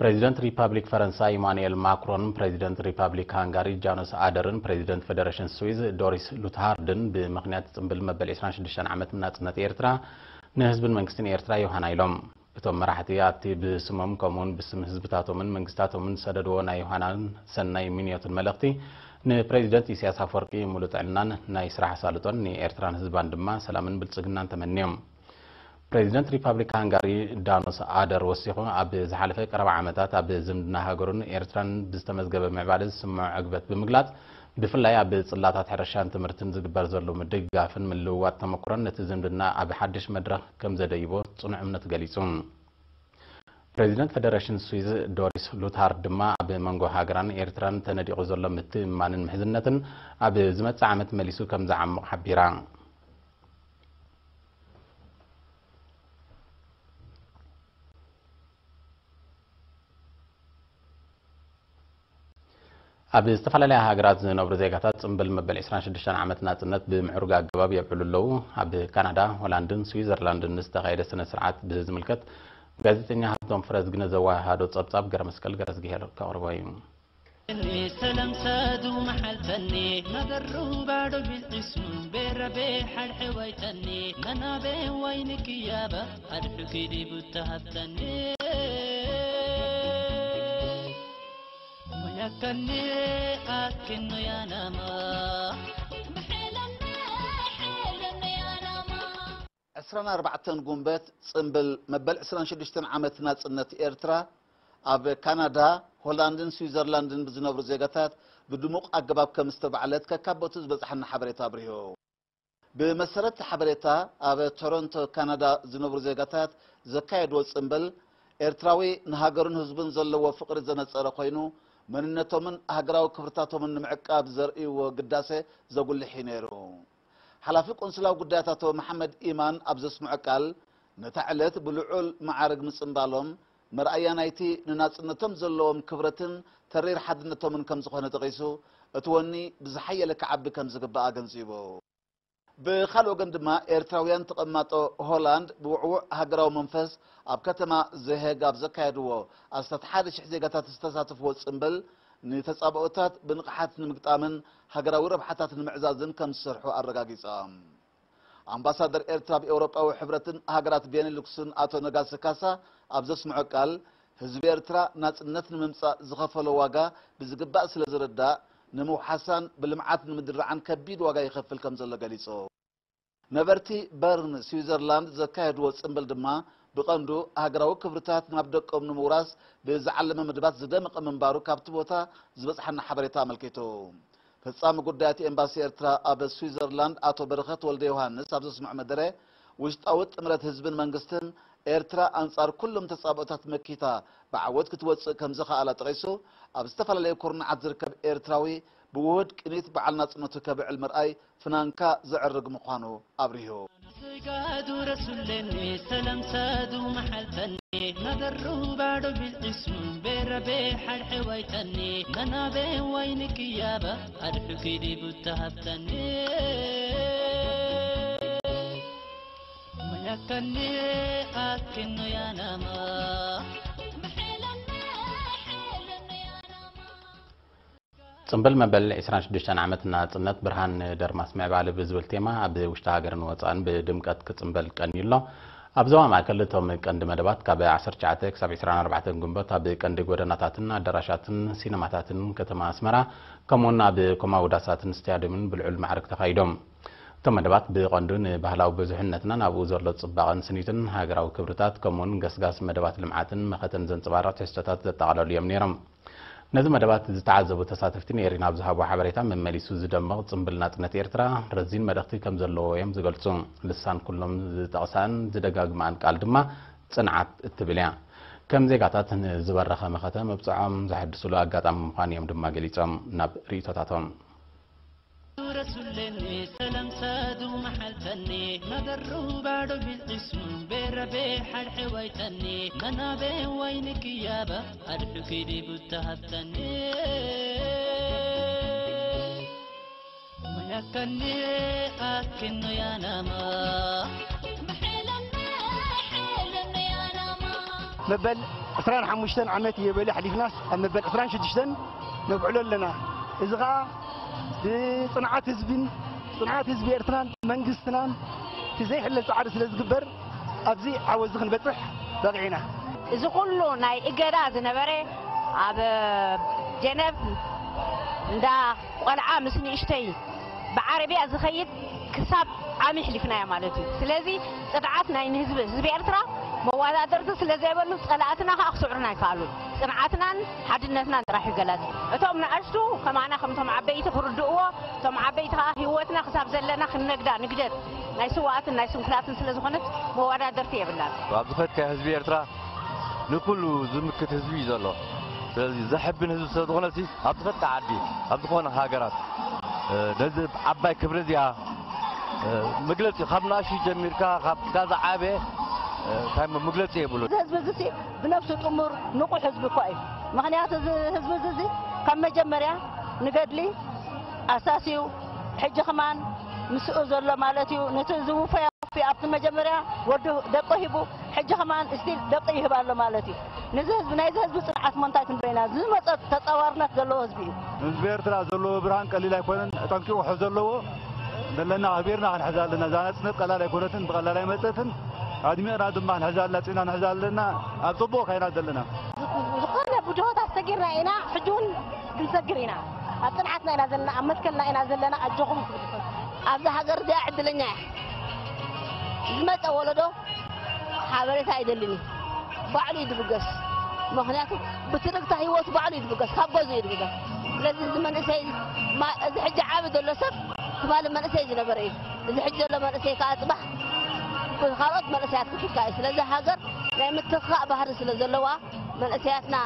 ፕሬዚደንት ሪፐብሊክ ፈረንሳ ኢማኑኤል ማክሮን፣ ፕሬዚደንት ሪፐብሊክ ሃንጋሪ ጃኖስ ኣደርን ፕሬዚደንት ፌደሬሽን ስዊዝ ዶሪስ ሉትሃርድን ብምኽንያት ጽምብል መበል ዕስራን ሽዱሽተን ዓመት ናጽነት ኤርትራ ንህዝብን መንግስትን ኤርትራ ዮሃና ኢሎም። እቶም መራሕቲ ኣብቲ ብስሞም ከምኡውን ብስም ህዝብታቶምን መንግስታቶምን ዝሰደድዎ ናይ ዮሃናን ሰናይ ምንዮትን መልእኽቲ፣ ንፕሬዚደንት ኢሳያስ ኣፈወርቂ ሙሉእ ጥዕናን ናይ ስራሕ ኣሳልጦን፣ ንኤርትራን ህዝባን ድማ ሰላምን ብልጽግናን ተመንዮም። ፕሬዚደንት ሪፐብሊክ ሃንጋሪ ዳኖስ ኣደር ወሲኹ፣ ኣብ ዝሓለፈ ቀረባ ዓመታት ኣብ ዝምድና ሃገሩን ኤርትራን ብዝተመዝገበ ምዕባለ ዝስምዖ ዕግበት ብምግላጽ፣ ብፍላይ ኣብ ጽላታት ሕርሻን ትምህርትን ዝግበር ዘሎ ምድግጋፍን ምልውዋጥ ተመክሮን ነቲ ዝምድና ኣብ ሓድሽ መድረኽ ከም ዘደይቦ ጽኑዕ እምነቱ ገሊጹ። ፕሬዚደንት ፌደሬሽን ስዊዝ ዶሪስ ሉትሃርድ ድማ ኣብ መንጎ ሃገራን ኤርትራን ተነዲቑ ዘሎ ምትእምማንን ምሕዝነትን ኣብ ዝመጽእ ዓመት መሊሱ ከም ዝዓምቕ ሓቢራ። ኣብ ዝተፈላለያ ሃገራት ዝነብሩ ዜጋታት ጽምብል መበል ዕስራን ሽዱሽተን ዓመት ናጽነት ብምዕሩግ ኣገባብ የብዕሉ ኣለዉ። ኣብ ካናዳ፣ ሆላንድን ስዊዘርላንድን ዝተኻየደ ስነ ስርዓት ብዝምልከት ጋዜጠኛ ሃብቶም ፍረዝግነ ዘወሃሃዶ ጸብጻብ ገረ መስቀል ገረዝግሄር ከቕርቦ እዩ። ሰላም ሳዱ መሓልተኒ መገሩ ባዶ ቢልዒስሙ ቤረቤ ሓድሕዋይተኒ መናቤ ዋይኒ ክያባ ኣድሑ ኪዲ ቡታ ሃብተኒ ሙያከኒ ኣኪኑ ያናማ ምሕለኒ ሕለኒ ያናማ ዕስራን ኣርባዕተን ጉንበት ጽምብል መበል ዕስራን ሽዱሽተን ዓመት ናጽነት ኤርትራ ኣብ ካናዳ፣ ሆላንድን ስዊዘርላንድን ብዝነብሩ ዜጋታት ብድሙቕ ኣገባብ ከም ዝተባዕለት ከካብ ቦቱ ዝበጽሓና ሓበሬታ ኣብሪሁ። ብመሰረት እቲ ሓበሬታ፣ ኣብ ቶሮንቶ ካናዳ ዝነብሩ ዜጋታት ዘካየድዎ ጽምብል፣ ኤርትራዊ ንሃገሩን ህዝቡን ዘለዎ ፍቕሪ ዘነጸረ ኮይኑ፣ መንነቶምን ሃገራዊ ክብርታቶምን ንምዕቃብ ዘርእይዎ ግዳሴ ዘጉልሕ እዩ ነይሩ። ሓላፊ ቆንስላዊ ጉዳያት ኣቶ መሓመድ ኢማን ኣብ ዘስምዖ ቃል፣ ነታ ዕለት ብልዑል መዓርግ ምጽምባሎም መርኣያ ናይቲ ንናጽነቶም ዘለዎም ክብረትን ተሪር ሓድነቶምን ከም ዝኾነ ጠቒሱ፣ እቲ ወኒ ብዝሓየለ ክዓቢ ከም ዝግባእ ኣገንዚቡ። ብኻልእ ወገን ድማ ኤርትራውያን ተቐማጦ ሆላንድ ብውዕዉዕ ሃገራዊ መንፈስ ኣብ ከተማ ዘሄግ ኣብ ዘካየድዎ ኣስታት ሓደ ሽሕ ዜጋታት ዝተሳተፍዎ ጽምብል ንተጻብኦታት ብንቕሓት ንምግጣምን ሃገራዊ ረብሓታት ንምዕዛዝን ከም ዝሰርሑ ኣረጋጊጾም። ኣምባሳደር ኤርትራ ኣብ ኤውሮጳዊ ሕብረትን ሃገራት ቤኔሉክስን ኣቶ ነጋሲ ካሳ ኣብ ዘስምዖ ቃል፣ ህዝቢ ኤርትራ ናጽነት ንምምጻእ ዝኸፈሎ ዋጋ ብዝግባእ ስለ ዝርዳእ፣ ንምውሓሳን ብልምዓት ንምድራዕን ከቢድ ዋጋ ይኸፍል ከም ዘሎ ገሊጹ። ነበርቲ በርን ስዊዘርላንድ ዘካየድዎ ጽምብል ድማ ብቐንዱ ሃገራዊ ክብርታት ናብ ደቆም ንምውራስ ብዝዓለመ መደባት ዝደመቐ ምንባሩ ካብቲ ቦታ ዝበጽሓና ሓበሬታ ኣመልኪቱ። ፈጻሚ ጉዳያት ኤምባሲ ኤርትራ ኣብ ስዊዘርላንድ ኣቶ በረኸት ወልደ ዮሃንስ ኣብ ዘስምዖ መደረ፣ ውሽጣዊ ጥምረት ህዝብን መንግስትን ኤርትራ ኣንጻር ኩሎም ተጻብኦታት መኪታ ብዓወት ክትወጽእ ከም ዝኸኣላ ጠቒሱ፣ ኣብ ዝተፈላለዩ ኩርናዓት ዝርከብ ኤርትራዊ ብውሁድ ቅኒት በዓል ናጽነቱ ከብዕል ምርኣይ ፍናንካ ዘዕርግ ምዃኑ ኣብሪሁ። ስጋዱ ረሱለኒ ሰላም ሳዱ መሓልተኒ መገሩ ባዶ ቢልዒስሙ ቤረቤ ሓድሕዋይተኒ መናቤ ዋይኒ ክያባ ኣድሑ ኪዲ ቡታ ሃብተኒ ሙያከኒ ኣኪኑ ያናማ ምሕለኒ ሕለኒ ያናማ ጽምብል መበል ዕስራን ሽዱሽተን ዓመት ናጽነት ብርሃን ንደርማስ ምዕባለ ብዝብል ቴማ ኣብ ውሽጢ ሃገርን ወጻእን ብድምቀት ክጽምበል ቀንዩ ኣሎ። ኣብ ዞባ ማእከል እቶም ቀንዲ መደባት ካብ ዓሰርተ ትሽዓተ ክሳብ ዕስራን ኣርባዕተን ግንቦት ኣብ ቀንዲ ጎደናታትን ኣዳራሻትን ሲነማታትን ከተማ ኣስመራ፣ ከምኡውን ኣብ ኮማውዳሳትን ስታድዩምን ብልዑል ማዕርግ ተኻይዶም። እቶም መደባት ብቐንዱ ንባህላዊ ብዙሕነትናን ኣብኡ ዘሎ ጽባቐን ስኒትን ሃገራዊ ክብርታት፣ ከምኡውን ገስጋስ መደባት ልምዓትን መኸተን ዘንጸባርቕ ትሕዝቶታት ዘጠቓለሉ እዮም ነይሮም። ነዚ መደባት ዝተዓዘቡ ተሳተፍቲ ንኤሪና ኣብ ዝሃቦ ሓበሬታ፣ መመሊሱ ዝደምቕ ጽምብል ናጽነት ኤርትራ ረዚን መልእኽቲ ከም ዘለዎ እዮም ዝገልጹ። ልሳን ኩሎም ዝጠቕሳን ዝደጋግማኣን ቃል ድማ ጽንዓት እትብል እያ። ከም ዜጋታት ንዝበረኸ መኸተ መብጽዖም ዘሐድስሉ ኣጋጣሚ ምዃኑ እዮም ድማ ገሊጾም። ናብ ርእይቶታቶም። ረሱለኒ ሰላም ሳዱ መሓልተኒ መገሩ ባዶ ቢልዒስሙ ቤረቤ ሓድሕዋይተኒ መናቤ ዋይኒ ክያባ ኣድሑ ኪዲ ቡታ ሃብተኒ ሙያከኒ ኣኪኑ ያናማ ምሕለኒ ሕለኒ ያናማ መበል ዕስራን ሓሙሽተን ዓመት እየ በሊ ሓሊፍናስ ኣብ መበል ዕስራን ሽዱሽተን ነብዕሎ ኣለና። እዚ ኸኣ ብጽንዓት ህዝብን ጽንዓት ህዝቢ ኤርትራን መንግስትናን እቲ ዘይሕለል ጻዕሪ ስለ ዝግበር ኣብዚ ዓወት እዚ ክንበጽሕ በቒዕና። እዚ ኩሉ ናይ እገዳ ዝነበረ ኣብ ጀነቭ እንዳ ቆልዓ ምስ ንእሽተይ ብዓረብያ ዝኸይድ ክሳብ ዓሚ ኣሕሊፍናዮ ማለት እዩ። ስለዚ ጽንዓት ናይ ንህዝቢ ህዝቢ ኤርትራ መወዳደርቲ ስለ ዘይበሉ ጸላእትና ከኣ ክስዕሩና ኣይከኣሉን። ጽንዓትናን ሓድነትናን ጥራሕ እዩ ገላጺ። እቶም ንኣሽቱ ከማና ከምቶም ዓበይቲ ክርድእዎ፣ እቶም ዓበይቲ ከኣ ህይወትና ክሳብ ዘለና ክንነግዳ ንግደት ናይ ስዋኣትን ናይ ስንኩላትን ስለ ዝኾነት መወዳደርቲ የብላን። ኣብ ዝኸድካዮ ህዝቢ ኤርትራ ንኩሉ ዝምክት ህዝቢ እዩ ዘሎ። ስለዚ ዘሕብን ህዝቢ ስለ ዝኾነ ሲ ኣብ ዝኸድካ ዓዲ ኣብ ዝኾነ ሃገራት እ፣ ነዚ ዓባይ ክብሪ እዚኣ እ፣ መግለጺ ካብ ናእሽቱ ጀሚርካ ካብ ክሳብ ዝዓበየ እ፣ እንታይ እሞ መግለጺ የብሉ። እዚ ህዝቢ እዚ ሲ ብነብሱ ጥሙር ንቑሕ ህዝቢ እኳ እዩ። ምኽንያቱ እዚ ህዝቢ እዚ ሲ ካብ መጀመርያ ንገድሊ ኣሳስዩ ሕጂ ከማን ምስኡ ዘሎ ማለት እዩ። ነቲ ዝውፈያ ወፊ ኣብቲ መጀመርያ ወዱ ደቆ ሂቡ ሕጂ ከማን ስቲል ደቂ ይህብ ኣሎ ማለት እዩ። ነዚ ህዝቢ ናይዚ ህዝቢ ጽንዓት እሞ እንታይ ክንብሎ ኢና? ዝመጸ ተጻዋርነት ዘለዎ ህዝቢ እዩ። ህዝቢ ኤርትራ ዘለዎ ብርሃን ቀሊል ኣይኮነን። ጠንቂቑ ክሕዞ ኣለዎ። ዘለና ኣኽቢርና ክንሕዛ ኣለና። እዛ ናጽነት ቀላል ኣይኮነትን፣ ብቐላል ኣይመጸትን። ኣድሚቕና ድማ ክንሕዛ ኣለና፣ ጽንና ክንሕዛ ኣለና። ኣብ ጽቡቕ ካይና ዘለና። ዝኾነ ብድሆታት ሰጊርና ኢና፣ ሕጂ እውን ክንሰግር ኢና። ኣብ ጽንዓትና ኢና ዘለና፣ ኣብ መትከልና ኢና ዘለና። ኣጆኹም። ኣብዛ ሃገር እዚኣ ዕድለኛ እያ። ዝመጸ ወለዶ ሓበሬታ ኣይደልን እዩ። ባዕሉ እዩ ዝብገስ። ምኽንያቱ ብትርግታ ህይወቱ ባዕሉ እዩ ዝብገስ፣ ካብ ገዝኡ እዩ ዝብገስ። ስለዚ እዚ መንእሰይ ማ-፣ እዚ ሕጂ ዓቢ ዘሎ ሰብ ትማሊ መንእሰይ ዝነበረ እዩ። እዚ ሕጂ ዘሎ መንእሰይ ከኣ ጽባሕ ብኻልኦት መንእሰያት ክትካ እዩ። ስለዚ ሃገር ናይ ምትኽኻእ ባህሪ ስለ ዘለዋ መንእሰያትና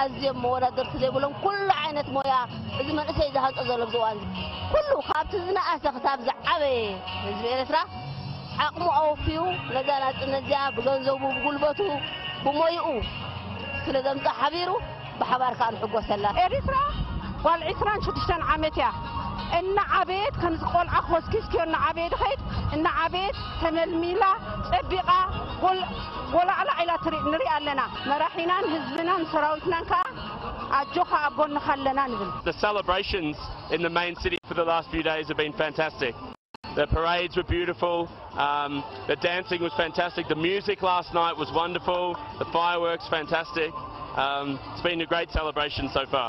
ኣዝዮም መወዳደርቲ ዘይብሎም ኩሉ ዓይነት ሞያ እዚ መንእሰይ ዝሃንጾ ዘሎ ኣብዚ እዋን እዚ ኩሉ ካብቲ ዝነኣሰ ክሳብ ዝዓበየ ህዝቢ ኤርትራ ዓቕሙ ኣወፍዩ ነዛ ናጽነት እዚኣ ብገንዘቡ፣ ብጉልበቱ፣ ብሞይኡ ስለ ዘምጽኣ ሓቢሩ ብሓባር ከኣ ንሕጎሰላ። ኤሪትራ ጓል ዕስራን ሽዱሽተን ዓመት እያ። እናዓበየት ከምዚ ቆልዓ ኮስኪስክዮ እናዓበየ ድኸይድ እናዓበየት ተመልሚላ ጸቢቓ ጎል-፣ ጎላዕላዕ ኢላ ትርኢ-፣ ንሪኣ ኣለና። መራሒናን ህዝብናን ሰራዊትናን ከኣ ኣጆኻ ኣብ ጎንኻ ኣለና ንብል። The celebrations in the main city for the last few days have been fantastic. The parades were beautiful. Um, the dancing was fantastic. The music last night was wonderful. The fireworks, fantastic. Um, it's been a great celebration so far.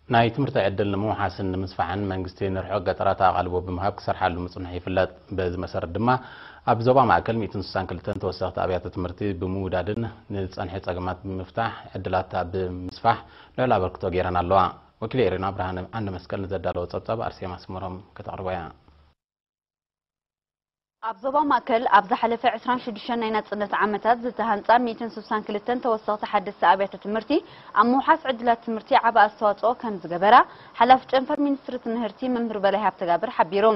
ናይ ትምህርቲ ዕድል ንምውሓስን ንምስፋሕን መንግስቲ ንርሑቕ ገጠራት ኣቓልቦ ብምሃብ ክሰርሓሉ ምጽንሑ ይፍለጥ። በዚ መሰረት ድማ ኣብ ዞባ ማእከል ሚእትን ስሳን ክልተን ተወሰኽቲ ኣብያተ ትምህርቲ ብምውዳድን ንዝጸንሐ ጸገማት ብምፍታሕ ዕድላት ኣብ ምስፋሕ ልዑል ኣበርክቶ ገይረን ኣለዋ። ወኪል ኤሪና ብርሃነ ኣንደ መስቀል ንዘዳለዎ ጸብጻብ ኣርሴማ ስመሮም ከተቕርቦ እያ። ኣብ ዞባ ማእከል ኣብ ዝሓለፈ ዕስራን ሽዱሽተን ናይ ናጽነት ዓመታት ዝተሃንጻ ሚእትን ስሳን ክልተን ተወሰኽቲ ሓደስቲ ኣብያተ ትምህርቲ ኣብ ምውሓስ ዕድላት ትምህርቲ ዓቢ ኣስተዋጽኦ ከም ዝገበራ ሓላፊ ጨንፈር ሚኒስትሪ ትምህርቲ መምህር በላይ ሃብተጋብር ሓቢሩ።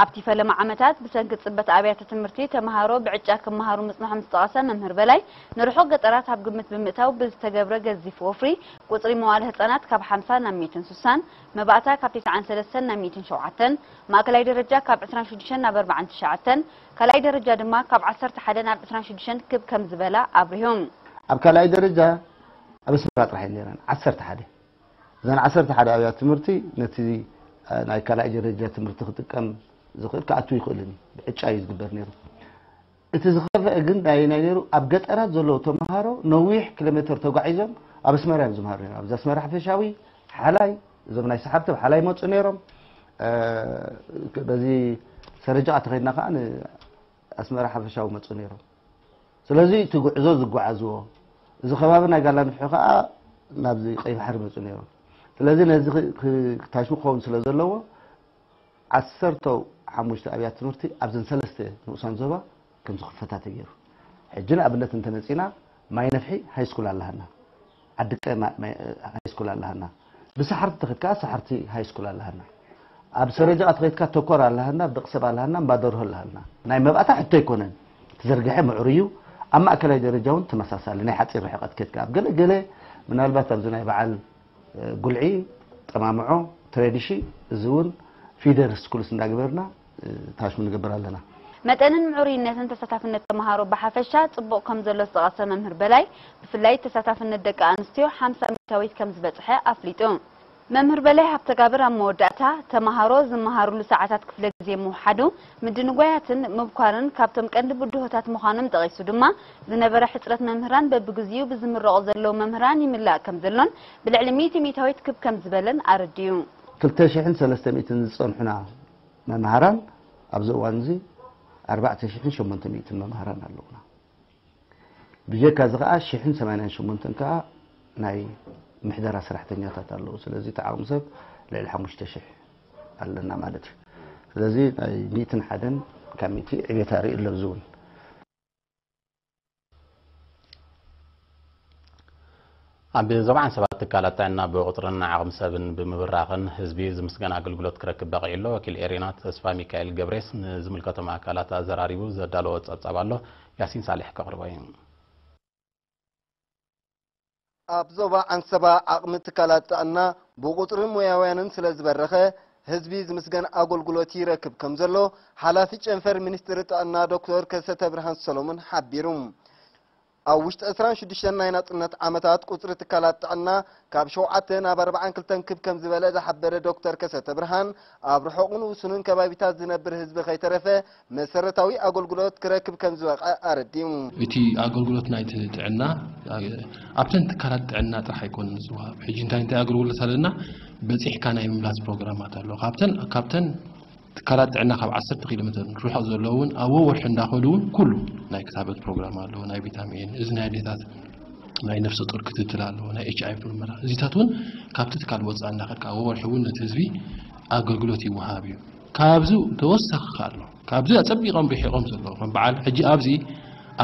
ኣብቲ ፈለማ ዓመታት ብሰንኪ ጽበት ኣብያተ ትምህርቲ ተመሃሮ ብዕጫ ክመሃሩ ምጽንሖም ዝጠቐሰ መምህር በላይ ንርሑቕ ገጠራት ኣብ ግምት ብምእታው ብዝተገብረ ገዚፍ ወፍሪ ቁጽሪ መዋለ ህጻናት ካብ ሓምሳ ናብ ሚእትን ስሳን፣ መባእታ ካብ ተስዓን ሰለስተን ናብ ሚእትን ሸውዓተን፣ ማእከላይ ደረጃ ካብ ዕስራን ሽዱሽተን ናብ ኣርባዓን ትሽዓተን፣ ካልኣይ ደረጃ ድማ ካብ ዓሰርተ ሓደ ናብ ዕስራን ሽዱሽተን ክብ ከም ዝበላ ኣብሪሁ። ኣብ ካልኣይ ደረጃ ኣብ ኣስመራ ጥራሕ እየን ነይረን፣ ዓሰርተ ሓደ። እዘን ዓሰርተ ሓደ ኣብያተ ትምህርቲ ነቲ፣ እ፣ ናይ ካልኣይ ደረጃ ትምህርቲ ክጥቀም ዝኽእል ክኣቱ ይኽእልን እዩ። ብዕጫ እዩ ዝግበር ነይሩ። እቲ ዝኸፍአ ግን ናይ፣ ናይ ነይሩ ኣብ ገጠራት ዘለዉ ተምሃሮ ነዊሕ ኪሎ ሜትር ተጓዒዞም ኣብ ኣስመራ እዮም ዝምሃሩ ነይሮም። ኣብዚ ኣስመራ ሓፈሻዊ፣ ሓላይ፣ እዞም ናይ ሰሓብቲ ኣብ ሓላይ ይመጹ ነይሮም። እ፣ በዚ ሰረጃ ተኸድና ከኣ ንኣስመራ ሓፈሻዊ መጹ ነይሮም። ስለዚ እቲ ጉዕዞ ዝጓዓዝዎ፣ እዚ ከባቢ ናይ ጋላ ንፍሒ ከኣ ናብዚ ቀይ ባሕሪ መጹ ነይሮም። ስለዚ ነዚ ክ-፣ ክ-፣ ክታሽሙ ክኸውን ስለ ዘለዎ፣ ዓሰርተ ሓሙሽተ ኣብያተ ትምህርቲ ኣብዘን ሰለስተ ንኡሳን ዞባ ከም ዝኽፈታ ተገይሩ። ሕጂ ንኣብነት እንተመጺና፣ ማይ ነፍሒ ሃይ ስኩል ኣለሃና፣ ዓዲ ቀ ሃይ ስኩል ኣለሃና፣ ብሰሓርቲ ተኸድካ ሰሓርቲ ሃይ ስኩል ኣለሃና፣ ኣብ ሰረጃ ተኸድካ ተኮር ኣለሃና፣ ደቅሰብ ኣለሃና፣ እምባደርሆ ኣለሃና። ናይ መብኣታ ሕቶ ኣይኮነን፣ ተዘርግሐ ምዕሩ እዩ። ኣብ ማእከላይ ደረጃ እውን ተመሳሳሊ ናይ ሓፂር ርሕቀት ከድካ ኣብ ገለ ገለ ምናልባት ኣብዚ ናይ በዓል ጉልዒ፣ ጠማምዖ፣ ትሬዲሺ፣ እዚ እውን ፊደር ስኩልስ እንዳገበርና ታሽሙ ንገብር ኣለና። መጠንን ምዕሩይነትን ተሳታፍነት ተምሃሮ ብሓፈሻ ጽቡቕ ከም ዘሎ ዝጠቐሰ መምህር በላይ፣ ብፍላይ ተሳታፍነት ደቂ ኣንስትዮ ሓምሳ ሚእታዊት ከም ዝበጽሐ ኣፍሊጡ። መምህር በላይ ሃብተጋብር ኣብ መወዳእታ፣ ተምሃሮ ዝመሃሩሉ ሰዓታት ክፍለ ግዜ ምውሓዱ፣ ምድንጓያትን ምብኳርን ካብቶም ቀንዲ ብድሆታት ምዃኖም ጠቒሱ ድማ፣ ዝነበረ ሕጽረት መምህራን በብግዚኡ ብዝምረቑ ዘለዉ መምህራን ይምላእ ከም ዘሎን ብልዕሊ ሚእቲ ሚእታዊት ክብ ከም ዝበለን ኣረዲኡ። ክልተ ሽሕን ሰለስተ ሚእትን ዝጸንሑና መምሃራን ኣብዚ እዋን እዚ ኣርባዕተ ሽሕን ሸሞንተ ሚእትን መምሃራን ኣለዉና። ብጀካ እዚ ከዓ ሽሕን ሰማንያን ሸሞንተን ከዓ ናይ ምሕደራ ሰራሕተኛታት ኣለዉ። ስለዚ እቲ ዓቕሚ ሰብ ልዕሊ ሓሙሽተ ሽሕ ኣለና ማለት እዩ። ስለዚ ናይ ሚእትን ሓደን ካብ ሚእቲ ዕቤት ኣርኢ ኣሎ። እዚ እውን ኣብ ዞባ ዓንሰባ ትካላት ጥዕና ብቑፅርን ዓቕሚ ሰብን ብምብራኽን ህዝቢ ዝምስገን ኣገልግሎት ክረክብ በቒዑ ኣሎ። ወኪል ኤሬና ተስፋ ሚካኤል ገብሬስ ንዝምልከቶም ኣካላት ኣዘራሪቡ ዘዳለዎ ፀብፃብ ኣሎ። ያሲን ሳሌሕ ከቕርቦ እዩ። ኣብ ዞባ ዓንሰባ ዓቕሚ ትካላት ጥዕና ብቑፅርን ሞያውያንን ስለ ዝበረኸ ህዝቢ ዝምስገን ኣገልግሎት ይረክብ ከም ዘሎ ሓላፊ ጨንፈር ሚኒስትሪ ጥዕና ዶክተር ከሰተ ብርሃን ሰሎሞን ሓቢሩ። ኣብ ውሽጢ ዕስራን ሽዱሽተን ናይ ናጽነት ዓመታት ቁጽሪ ትካላት ጥዕና ካብ ሸውዓተ ናብ ኣርባዓን ክልተን ክብ ከም ዝበለ ዝሓበረ ዶክተር ከሰተ ብርሃን፣ ኣብ ርሑቕን ውሱንን ከባቢታት ዝነብር ህዝቢ ከይተረፈ መሰረታዊ ኣገልግሎት ክረክብ ከም ዝበቕዐ ኣረዲኡ። እቲ ኣገልግሎት ናይቲ ጥዕና ኣብተን ትካላት ጥዕና ጥራሕ ኣይኮነን ዝወሃብ። ሕጂ እንታይ እንታይ ኣገልግሎት ኣለና በጺሕካ ናይ ምምላስ ፕሮግራማት ኣሎ። ካብተን ካብተን ትካላት ጥዕና ካብ ዓሰርተ ኪሎ ሜትር ርሑቕ ዘለዉ እውን ኣብ ወርሒ እንዳኸዱ እውን ኩሉ ናይ ክታበት ፕሮግራም ኣለዎ። ናይ ቪታሚን፣ እዚ ናይ ኣዴታት ናይ ነፍሰ ጡር ክትትል ኣለዎ፣ ናይ ኤች ኣይ ቪ ምርመራ። እዚታት እውን ካብቲ ትካል ወፃእ እንዳኸድካ ኣብ ወርሒ እውን ነቲ ህዝቢ ኣገልግሎት ይወሃብ እዩ። ካብዚ ተወሳኺ ከ ኣሎ። ካብዚ ኣፀቢቖም ርሒቖም ዘለዉ ከም በዓል ሕጂ ኣብዚ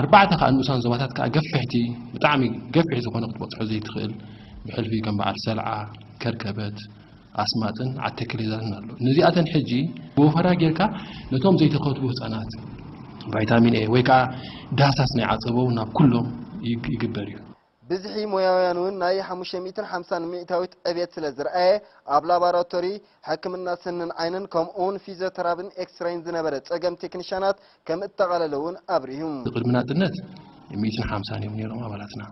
ኣርባዕተ ከዓ ንኡሳን ዞባታት ከዓ ገፍሕቲ ብጣዕሚ ገፊሕ ዝኾነ ክትበፅሖ ዘይትኽእል ብሕልፊ ከም በዓል ሰልዓ፣ ከርከበት፣ ኣስማጥን ዓተክሌዛትን ኣሎ። ነዚኣተን ሕጂ ብወፈራ ጌርካ ነቶም ዘይተኸትቡ ህፃናት ቫይታሚን ኤ ወይ ከዓ ዳህሳስ ናይ ዓፀቦ ናብ ኩሎም ይግ- ይግበር እዩ። ብዝሒ ሞያውያን እውን ናይ ሓሙሽተ ሚእትን ሓምሳን ሚእታዊት ዕብየት ስለ ዝረኣየ ኣብ ላባራቶሪ ሕክምና ስንን ዓይንን ከምኡ እውን ፊዚዮተራፒን ኤክስራይን ዝነበረ ፀገም ቴክኒሻናት ከም እተቓለለ እውን ኣብሪሁ። ቅድሚ ናፅነት ሚእትን ሓምሳን እዮም ነይሮም ኣባላትና።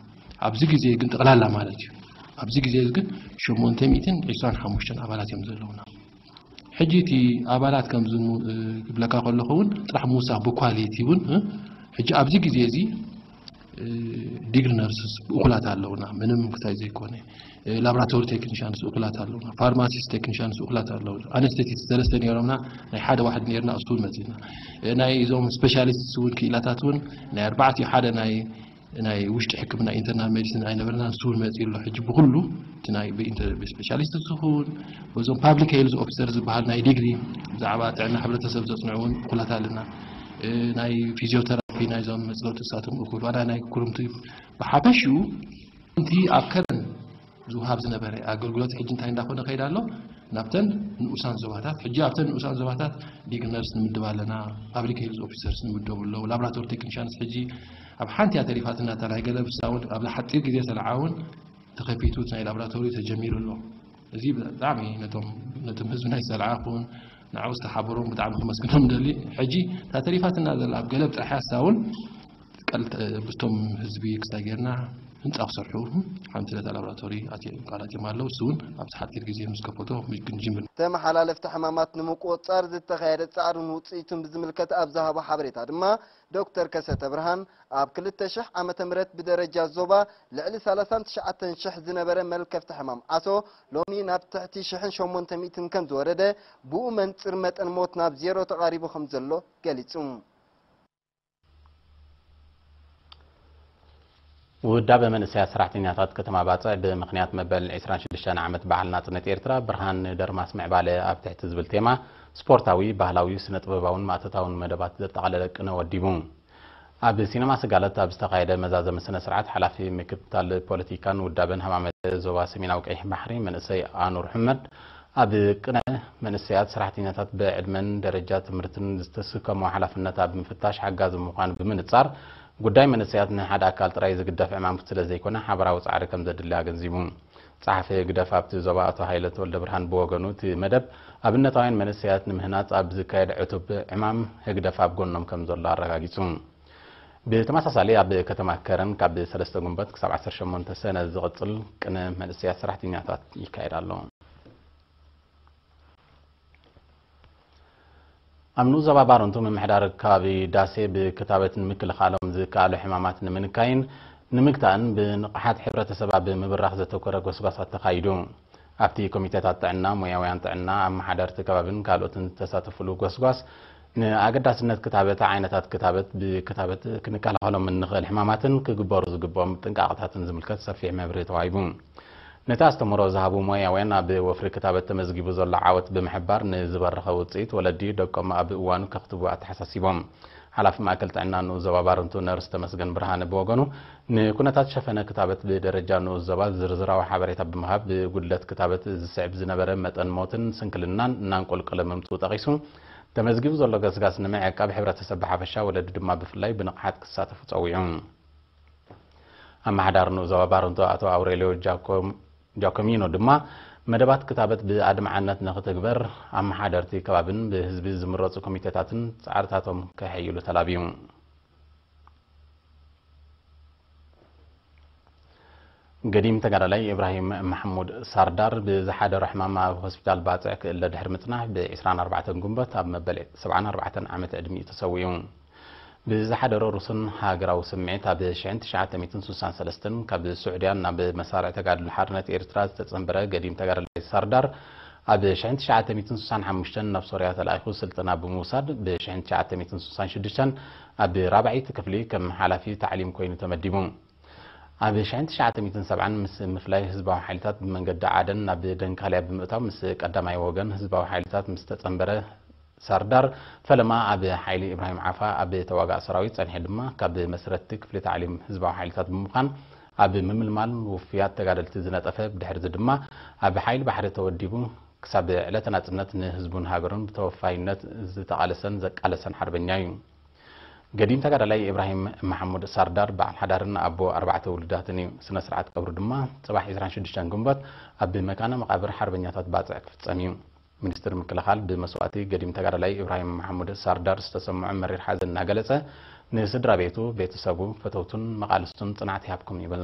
ኣብዚ ግዜ ግን ጠቕላላ ማለት እዩ። ኣብዚ ግዜ ግን ሸሞንተ ሚእትን ዕስራን ሓሙሽተን ኣባላት እዮም ዘለውና። ሕጂ እቲ ኣባላት ከምዚ ክብለካ ከለኹ እውን ጥራሕ ምውሳኽ ብኳሊቲ እውን ሕጂ ኣብዚ ግዜ እዚ ዲግሪ ነርስስ እኹላት ኣለውና፣ ምንም ክታይ ዘይኮነ ላብራቶሪ ቴክኒሻንስ እኹላት ኣለውና፣ ፋርማሲስት ቴክኒሻንስ እኹላት ኣለውና፣ ኣነስቴቲስት ሰለስተ ነይሮምና፣ ናይ ሓደ ዋሕድ ነይርና፣ እሱ እውን መፂና። ናይ እዞም ስፔሻሊስት እውን ክኢላታት እውን ናይ ኣርባዕቲኡ ሓደ ናይ ናይ ውሽጢ ሕክምና ኢንተርናል ሜዲሲን ኣይነበረና፣ ንሱ እውን መፂኡ ኣሎ። ሕጂ ብኩሉ እቲ ናይ ብኢንተ- ብስፔሻሊስት ዝኸውን በዞም ፓብሊክ ሄልዝ ኦፊሰር ዝበሃል ናይ ዲግሪ ብዛዕባ ጥዕና ሕብረተሰብ ዘፅንዑ እውን እኹላት ኣለና። ናይ ፊዚዮተራፒ ናይዞም መፅረቱ እሳቶም እኹል ዋላ ናይ ኩርምቲ ብሓፈሽኡ እቲ ኣብ ከረን ዝውሃብ ዝነበረ ኣገልግሎት ሕጂ እንታይ እንዳኾነ ከይድ ኣሎ ናብተን ንኡሳን ዞባታት። ሕጂ ኣብተን ንኡሳን ዞባታት ዲግሪ ነርስ ንምድብ ኣለና፣ ፓብሊክ ሄልዝ ኦፊሰርስ ንምደቡ ኣለዉ፣ ላብራቶሪ ቴክኒሻንስ። ሕጂ ኣብ ሓንቲ እያ ተሪፋትና እታ ናይ ገለ ብሳ እውን ኣብዚ ሓፂር ግዜ ሰልዓ እውን ተኸፊቱ እቲ ናይ ላብራቶሪ ተጀሚሩ ኣሎ። እዚ ብጣዕሚ ነቶም ነቶም ህዝቢ ናይ ሰልዓ ይኹን ንዓኡ ዝተሓበሮም ብጣዕሚ ከመስግኖም ደሊ። ሕጂ እታ ተሪፋትና ዘላ ኣብ ገለ ብጥራሕ እያ፣ እሳ እውን ቀልጠ ምስቶም ህዝቢ ክስታይ ጌርና ህንፃ ክሰርሑ ሓንቲ ነታ ላብራቶሪ ኣትዮም ቃል ኣትዮም ኣለዉ። እሱ እውን ኣብዚ ሓፂር ግዜ ምስ ከፈቶ ክንጅምር። ተመሓላለፍቲ ሕማማት ንምቁፅፃር ዝተኻየደ ፃዕርን ውፅኢቱን ብዝምልከት ኣብ ዝሃቦ ሓበሬታ ድማ ዶክተር ከሰተ ብርሃን ኣብ ክልተ ሽሕ ዓመተ ምህረት ብደረጃ ዞባ ልዕሊ ሰላሳን ትሽዓተን ሽሕ ዝነበረ መልከፍቲ ሕማም ዓሶ ሎሚ ናብ ትሕቲ ሽሕን ሸሞንተ ሚእትን ከም ዝወረደ ብኡ መንፅር መጠን ሞት ናብ ዜሮ ተቓሪቡ ከም ዘሎ ገሊፁ። ውዳበ መንእሰያት ሰራሕተኛታት ከተማ ባጽዕ ብምኽንያት መበል ዕስራን ሽዱሽተን ዓመት በዓል ናጽነት ኤርትራ ብርሃን ንደርማስ ምዕባለ ኣብ ትሕቲ ዝብል ቴማ ስፖርታዊ፣ ባህላዊ፣ ስነ ጥበባውን ማእቶታውን መደባት ዘጠቓለለ ቅነ ወዲቡ። ኣብ ሲነማ ስጋለት ኣብ ዝተኻየደ መዛዘሚ ስነ ስርዓት፣ ሓላፊ ምክትታል ፖለቲካን ውዳበን ሃማመተ ዞባ ሰሜናዊ ቀይሕ ባሕሪ መንእሰይ ኣኑር ሕመድ፣ ኣብ ቅነ መንእሰያት ሰራሕተኛታት ብዕድመን ደረጃ ትምህርትን ዝተስከሞ ሓላፍነት ኣብ ምፍታሽ ሓጋዚ ምዃኑ ብምንጻር፣ ጉዳይ መንእሰያት ንሓደ ኣካል ጥራይ ዝግደፍ ዕማም ስለ ዘይኮነ ሓበራዊ ጻዕሪ ከም ዘድሊ ኣገንዚቡ። ጸሓፊ ህግደፍ ኣብቲ ዞባ ኣቶ ሃይለ ተወልደ ብርሃን ብወገኑ፣ እቲ መደብ ኣብነታውያን መንእሰያት ንምህናጽ ኣብ ዝካየድ ዕቱብ ዕማም ህግደፍ ኣብ ጎኖም ከም ዘሎ ኣረጋጊጹ። ብተመሳሳሊ ኣብ ከተማ ከረን ካብ ሰለስተ ጉንበት ክሳብ ዓሰርተ ሸሞንተ ሰነ ዝቕጽል ቅነ መንእሰያት ሰራሕተኛታት ይካየድ ኣሎ። ኣብ ንኡስ ዞባ ባረንቱ ምምሕዳር ከባቢ ዳሴ ብክታበት ንምክልኻሎም ዝከኣሉ ሕማማት ንምንካይን ንምግታእን ብንቕሓት ሕብረተሰብ ኣብ ምብራኽ ዘተኮረ ጎስጓሳት ተኻይዱ። ኣብቲ ኮሚቴታት ጥዕና፣ ሞያውያን ጥዕና፣ ኣመሓደርቲ ከባብን ካልኦትን ዝተሳተፉሉ ጎስጓስ፣ ንኣገዳስነት ክታበት፣ ዓይነታት ክታበት፣ ብክታበት ክንከላኸሎም እንኽእል ሕማማትን ክግበሩ ዝግብኦም ጥንቃቐታትን ዝምልከት ሰፊሕ መብርሂ ተዋሂቡ። ነቲ ኣስተምህሮ ዝሃቡ ሞያውያን፣ ኣብ ወፍሪ ክታበት ተመዝጊቡ ዘሎ ዓወት ብምሕባር፣ ንዝበረኸ ውፅኢት ወለዲ ደቆም ኣብ እዋኑ ከኽትቡ ኣተሓሳሲቦም። ሓላፊ ማእከል ጥዕና ንኡስ ዞባ ባረንቱ ነርስ ተመስገን ብርሃነ ብወገኑ፣ ንኩነታት ሸፈነ ክታበት ብደረጃ ንኡስ ዞባ ዝርዝራዊ ሓበሬታ ብምሃብ፣ ብጉድለት ክታበት ዝስዕብ ዝነበረ መጠን ሞትን ስንክልናን እናንቆልቆለ ምምፅኡ ጠቒሱ፣ ተመዝጊቡ ዘሎ ገስጋስ ንምዕቃብ፣ ሕብረተሰብ ብሓፈሻ፣ ወለዲ ድማ ብፍላይ ብንቕሓት ክሳተፉ ጸዊዑ። ኣመሓዳሪ ንኡስ ዞባ ባረንቱ ኣቶ ኣውሬልዮ ጃኮም-፣ ጃኮሚኖ ድማ፣ መደባት ክታበት ብኣድማዕነት ንኽትግበር፣ ኣመሓደርቲ ከባብን ብህዝቢ ዝምረጹ ኮሚቴታትን ጻዕርታቶም ከሐይሉ ተላብዩ። ገዲም ተጋዳላይ ኢብራሂም ማሕሙድ ሳርዳር ብዝሓደሮ ሕማም ኣብ ሆስፒታል ባጽዕ ክእለ ድሕሪ ምጽናሕ፣ ብ ዕስራን ኣርባዕተን ጉንበት ኣብ መበል ሰብዓን ኣርባዕተን ዓመት ዕድሚኡ ተሰዊኡ። ብዝሓደሮ ርሱን ሃገራዊ ስምዒት፣ ኣብ ሽሕን ትሽዓተ ሚእትን ስሳን ሰለስተን ካብ ስዑድያ ናብ መሳርዕ ተጋድሎ ሓርነት ኤርትራ ዝተጸንበረ ገዲም ተጋዳላይ ሳርዳር፣ ኣብ ሽሕን ትሽዓተ ሚእትን ስሳን ሓሙሽተን ናብ ሶርያ ተላኢኹ ስልጠና ብምውሳድ፣ ብ ሽሕን ትሽዓተ ሚእትን ስሳን ሽዱሽተን ኣብ ራብዐይቲ ክፍሊ ከም ሓላፊ ታዕሊም ኮይኑ ተመዲቡ። ኣብ ሽሕን ትሽዓተ ሚእትን ሰብዓን ምስ ምፍላይ ህዝባዊ ሓይልታት ብመንገዲ ዓደን ናብ ደንካልያ ብምእታው፣ ምስ ቀዳማይ ወገን ህዝባዊ ሓይልታት ምስ ተጸንበረ ሳርዳር፣ ፈለማ ኣብ ሓይሊ ኢብራሂም ዓፋ ኣብ ተዋጋእ ሰራዊት ጸኒሑ ድማ፣ ካብ መስረትቲ ክፍሊ ታዕሊም ህዝባዊ ሓይልታት ብምዃን፣ ኣብ ምምልማል ውፉያት ተጋደልቲ ዝነጠፈ፣ ብድሕሪዚ ድማ ኣብ ሓይሊ ባሕሪ ተወዲቡ፣ ክሳብ ዕለተ ናጽነት ንህዝቡን ሃገሩን ብተወፋይነት ዝተቓለሰን ዘቃለሰን ሓርበኛ እዩ። ገዲም ተጋዳላይ ኢብራሂም መሓሙድ ሳርዳር በዓል ሓዳርን ኣቦ ኣርባዕተ ውሉዳትን እዩ። ስነ ስርዓት ቀብሩ ድማ ጽባሕ ዕስራን ሽዱሽተን ግንቦት ኣብ መካነ መቓብር ሓርበኛታት ባጽዕ ክፍጸም እዩ። ሚኒስትሪ ምክልኻል ብመስዋእቲ ገዲም ተጋዳላይ ኢብራሂም መሓሙድ ሳርዳር ዝተሰምዖ መሪር ሓዘን እናገለጸ፣ ንስድራ ቤቱ፣ ቤተሰቡ፣ ፈተውቱን መቓልስቱን ጽንዓት ይሃብኩም ይብል።